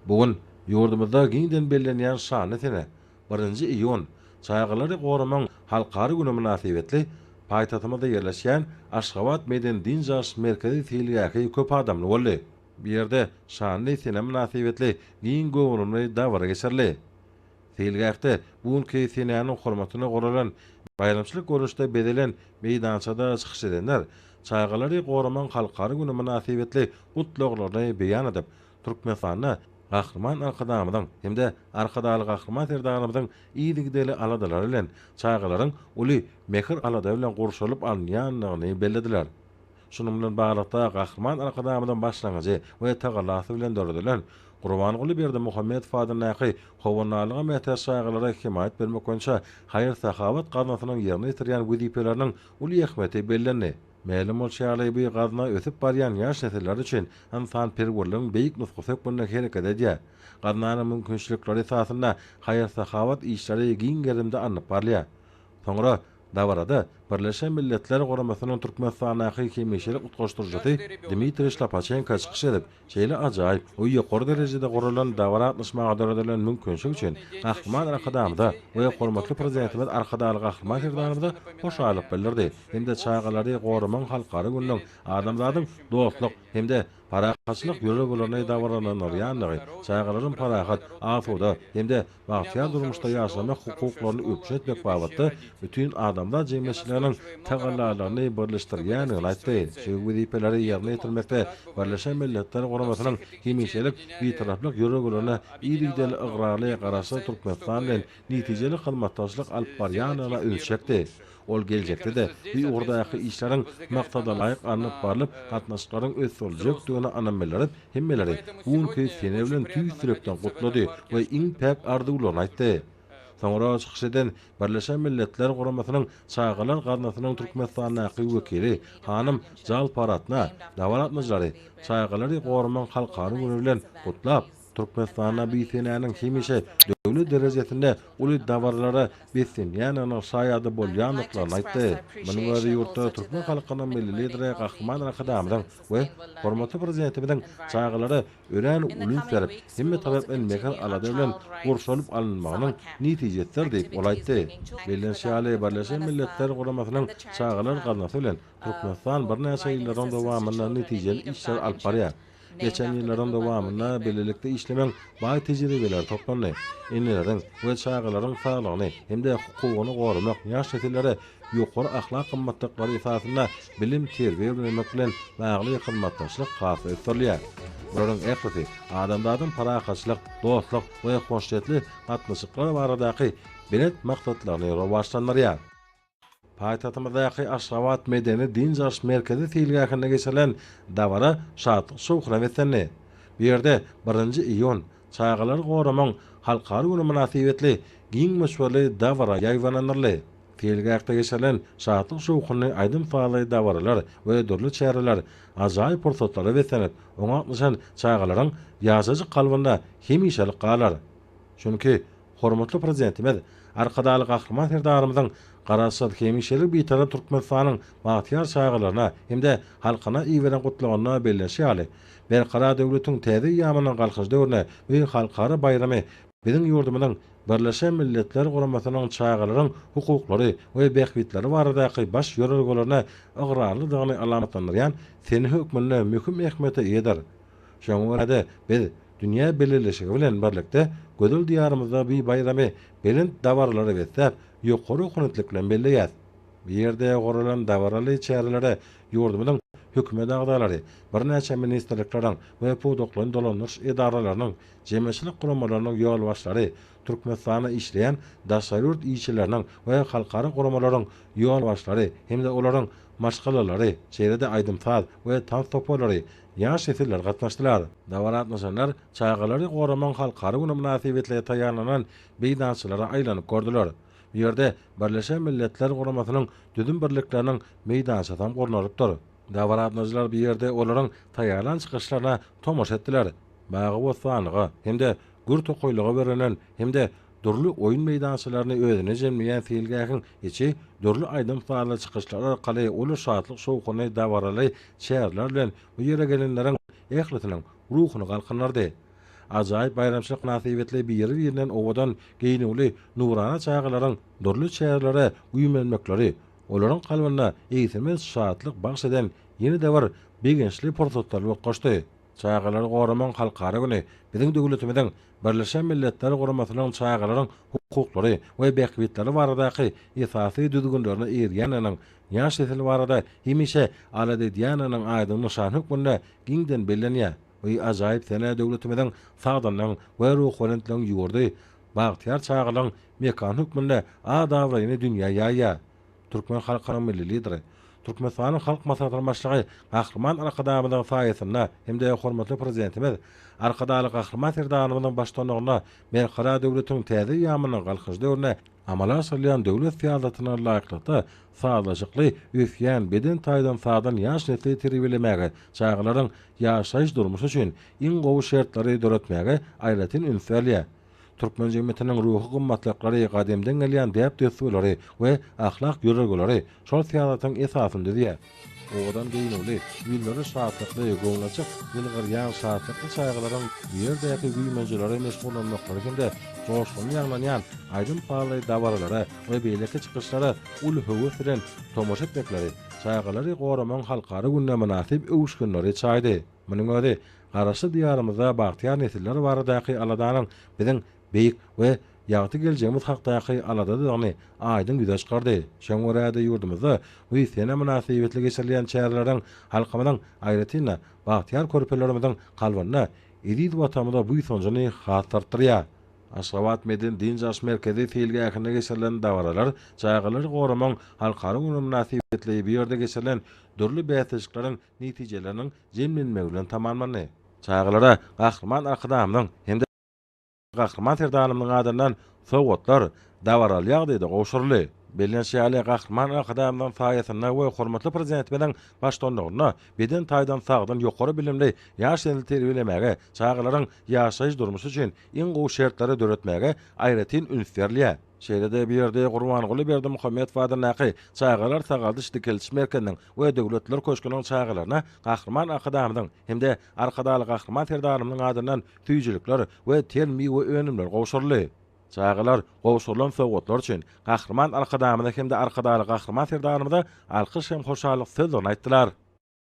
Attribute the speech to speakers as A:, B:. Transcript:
A: Bu gün ýurdumyzda giňden bellenýän şanly sene, Birinji iýun, Çagalary goramagyň halkara güni mynasybetli paýtagtymyzda ýerleşýän Aşgabat medeni-dynç alyş merkezi seýilgähi köp adamly boldy. Bu ýerde şanly sene mynasybetli giň göwrümli dabara geçirildi. Seýilgähde bu günki senäniň hormatyna guralan baýramçylyk görnüşde bezelen meýdançada çykyş edenler Çagalary goramagyň halkara güni mynasybetli gutlaglaryny beýan edip, Türkmenistanda Gahryman Arkadagymyzyň hem-de Arkadagly Gahryman Serdarymyzyň yzygiderli aladalary bilen çagalaryň uly mähir-alada bilen gurşalyp alynýandygyny bellediler. Şunuň bilen baglylykda, Gahryman Arkadagymyzyň başlangyjy we tagallasy bilen döredilen Gurbanguly Berdimuhamedow adyndaky Howandarlyga mätäç çagalara hemaýat bermek boýunça haýyr-sahawat gaznasynyň ýerine ýetirýän wezipeleriniň uly ähmiýeti bellendi. Mälim bolşy ýaly, bu gazna ösüp barýan ýaş nesiller üçin ynsanperwerligiň beýik nusgasy hökmünde hereket edýär. Gaznanyň mümkinçilikleri esasynda haýyr-sahawat işleri giň gerimde alnyp barylýar. Soňra dabarada Birleşen Milletler Guramasynyň Türkmenistandaky hemişelik utgaşdyryjysy Dmitriý Şlapaçenko çykyş edip, şeýle ajaýyp we ýokary derejede guralan dabara gatnaşmaga döredilen mümkinçilik üçin Gahryman Arkadagymyza we hormatly Prezidentimiz Arkadagly Gahryman Serdarymyza hoşallyk bildirdi hem-de Çagalary goramagyň halkara gününiň adamzadyň dostluk hem-de parahatçylyk ýörelgelerini dabaralandyrýandygy, çagalaryň parahat, asuda hem-de bagtyýar durmuşda ýaşamak hukuklaryny üpjün etmek babatda bütin adamzat jemgyýetçiliginiň tagallalaryny birleşdirýändigini aýtdy. Şu wezipeleri ýerine ýetirmekde Birleşen Milletler Guramasynyň hemişelik Bitaraplyk ýörelgelerine yzygiderli ygrarly Garaşsyz Türkmenistan bilen netijeli hyzmatdaşlyk alyp barýandygyna üns çekdi. Ol geljekde-de bu ugurdaky işleriň maksadalaýyk alnyp barlyp, gatnaşyklaryň ösdüriljekdigine ynam bildirip, hemmeleri bu günki sene bilen tüýs ýürekden gutlady we iň päk arzuwlaryny aýtdy. Soňra çykyş eden Birleşen Milletler Guramasynyň Çagalar gaznasynyň Türkmenistandaky wekili hanym Jalpa Ratna dabara gatnaşyjylary Çagalary goramagyň halkara güni bilen gutlap, Türkmenistanda bu senäniň hemişe döwlet derejesinde uly dabaralara beslenýändiginiň şaýady bolýandyklaryny aýtdy. Munuň özi ýurtda türkmen halkynyň Milli Lideri Gahryman Arkadagymyzyň we hormatly Prezidentimiziň çagalara örän uly üns berip, hemmetaraplaýyn mähir-alada bilen gurşalyp alynmagynyň netijesidir diýip, ol aýtdy. Bellenişi ýaly, Birleşen Milletler Guramasynyň Çagalar gaznasy bilen Türkmenistan birnäçe ýyllaryň dowamynda netijeli işleri alyp barýar. Geçen ýyllaryň dowamynda bilelikde işlemegiň baý tejribeleri toplandy. Eneleriň we çagalaryň saglygyny hem-de hukugyny goramak, ýaş nesillere ýokary ahlak gymmatlyklary esasynda bilim-terbiýe bermek bilen bagly hyzmatdaşlyk has ösdürilýär. Bularyň ählisi adamzadyň parahatçylyk, dostluk we hoşniýetli gatnaşyklar baradaky belent maksatlaryny rowaçlandyrýar. Paýtagtymyzdaky Aşgabat medeni-dynç alyş merkezi seýilgähinde geçirilen dabara şatlyk-şowhuna beslendi. Bu ýerde birinji iýun, Çagalary goramagyň halkara güni mynasybetli giň möçberli dabara ýaýbaňlandyryldy. Seýilgähde geçirilen şatlyk-şowhunly aýdym-sazly dabaralar we dürli çäreler ajaýyp pursatlara beslenip, oňa gatnaşan çagalaryň ýaşajyk kalbynda hemişelik galar. Çünki Hormatly Prezidentimiz Arkadagly Gahryman Serdarymyzyň Garaşsyz, hemişelik Bitarap Türkmenistanyň bagtyýar çagalaryna hem-de halkyna iberen Gutlagynda bellenişi ýaly, Berkarar döwletiň täze eýýamynyň Galkynyş döwründe bu halkara baýramy biziň ýurdumyzyň Birleşen Milletler Guramasynyň çagalaryň hukuklary we bähbitleri baradaky baş ýörelgelerine ygrarlydygyny alamatlandyrýan sene hökmünde möhüm ähmiýete eýedir. Şoňa görä-de, biz dünýä bileleşigi bilen birlikde gözel Diýarymyzda bu baýramy belent dabaralara besläp, ýokary ruhubelentlik bilen belleýäris. Bu ýerde guralan dabaraly çärelere ýurdumyzyň Hökümet agzalary, birnäçe ministrlikleriň we pudaklaýyn dolandyryş edaralarynyň, jemgyýetçilik guramalarynyň ýolbaşçylary, Türkmenistanda işleýän daşary ýurt ilçileriniň we halkara guramalaryň ýolbaşçylary hem-de olaryň maşgalalary, şeýle-de aýdym-saz we tans toparlary, Ýaş nesiller gatnaşdylar. Dabara gatnaşanlar Çagalary goramagyň halkara güni mynasybetli taýýarlanan meýdançalara aýlanyp gördüler. Bu ýerde Birleşen Milletler Guramasynyň düzüm birlikleriniň meýdançasy hem gurnalypdyr. Dabara gatnaşyjylar bu ýerde olaryň taýýarlan çykyşlaryna tomaşa etdiler. Bagy-bossanlyga hem-de gür tokaýlyga bürenen hem-de Dürli oýun meýdançalaryny özünde jemleýän seýilgähiň içi dürli aýdym-sazly çykyşlar arkaly uly şatlyk-şowhunly dabaraly çäreler bilen bu ýere gelenleriň ählisiniň ruhuny galkyndyrdy. Ajaýyp baýramçylyk mynasybetli biri-birinden owadan geýnüwli nurana çagalaryň dürli çärelere güýmenmekleri olaryň kalbynda egsilmez şatlyk bagyş eden ýene-de bir begençli pursatlar bolup goşdy. Çagalary goramagyň halkara güni biziň döwletimiziň Birleşen Milletler Guramasynyň çagalaryň hukuklary we bähbitleri baradaky esasy düzgünlerine eýerýändiginiň, ýaş nesil barada hemişe alada edýändiginiň aýdyň nyşany hökmünde giňden bellenýär. Bu ajaýyp sene döwletimiziň sagdynlygyň we ruhubelentligiň ýurdy, bagtyýar çagalygyň mekany hökmünde at-abraýyny dünýä ýaýýar. Türkmen halkynyň Milli Lideri, Türkmenistanyň Halk Maslahatynyň Başlygy Gahryman Arkadagymyzyň saýasynda hem-de hormatly Prezidentimiz Arkadagly Gahryman Serdarymyzyň baştutanlygynda Berkarar döwletiň täze eýýamynyň Galkynyş döwründe amala aşyrylýan döwlet syýasatyna laýyklykda sazlaşykly ösýän, beden taýdan sagdyn ýaş nesli terbiýelemäge, çagalaryň ýaşaýyş-durmuşy üçin iň gowy şertleri döretmäge aýratyn üns berilýär. Türkmen jemgyýetiniň ruhy gymmatlyklary, gadymdan gelýän däp-dessurlary we ahlak ýörelgeleri şol syýasatyň esasyny düzýär. Owadan geýnüwli, ýüzleri şatlykly, göwnaçyk ýylgyrýan şatlykly çagalaryň bu ýerdäki güýmenjelere meşgullanmaklary hem-de joşgunly ýaňlanýan aýdym-sazly dabaralara we beýleki çykyşlara uly höwes bilen tomaşa etmekleri Çagalary goramagyň halkara gününe mynasyp öwüşginleri çaýdy. Munuň özi Garaşsyz Diýarymyzda bagtyýar nesiller baradaky aladanyň biziň beýik we ýagty geljegimiz hakdaky aladadygyny aýdyň ýüze çykardy. Şoňa görä-de ýurdumyzda bu sene mynasybetli geçirilýän çäreleriň halkymyzyň, aýratyn-da, bagtyýar körpelerimiziň kalbynda eziz Watanymyza buýsanjyny has-da artdyrýar. Aşgabat medeni-dynç alyş merkezi seýilgähinde geçirilen dabaralar Çagalary goramagyň halkara güni mynasybetli bu ýerde geçirilen dürli bäsleşikleriň netijeleriniň jemlenmegi bilen tamamlandy. Çagalara Gahryman Arkadagymyzyň hem-de Gahryman Serdarymyzyň adyndan sowgatlar dabaraly ýagdaýda gowşuryldy. Bellenişi ýaly, Gahryman Arkadagymyzyň saýasynda we hormatly Prezidentimiziň baştutanlygynda beden taýdan sagdyn, ýokary bilimli ýaş nesli terbiýelemäge, çagalaryň ýaşaýyş-durmuşy üçin iň gowy şertleri döretmäge aýratyn üns berilýär. Şeýle-de bu ýerde Gurbanguly Berdimuhamedow adyndaky Çagalar sagaldyş-dikeldiş merkeziniň we Döwletliler köşgüniň çagalaryna Gahryman Arkadagymyzyň hem-de Arkadagly Gahryman Serdarymyzyň adyndan süýjülikler we ter miwe önümleri gowşuryldy. Çagalar gowşurylan sowgatlar üçin Gahryman Arkadagymyza hem-de Arkadagly Gahryman Serdarymyza alkyş hem hoşallyk sözlerini aýtdylar.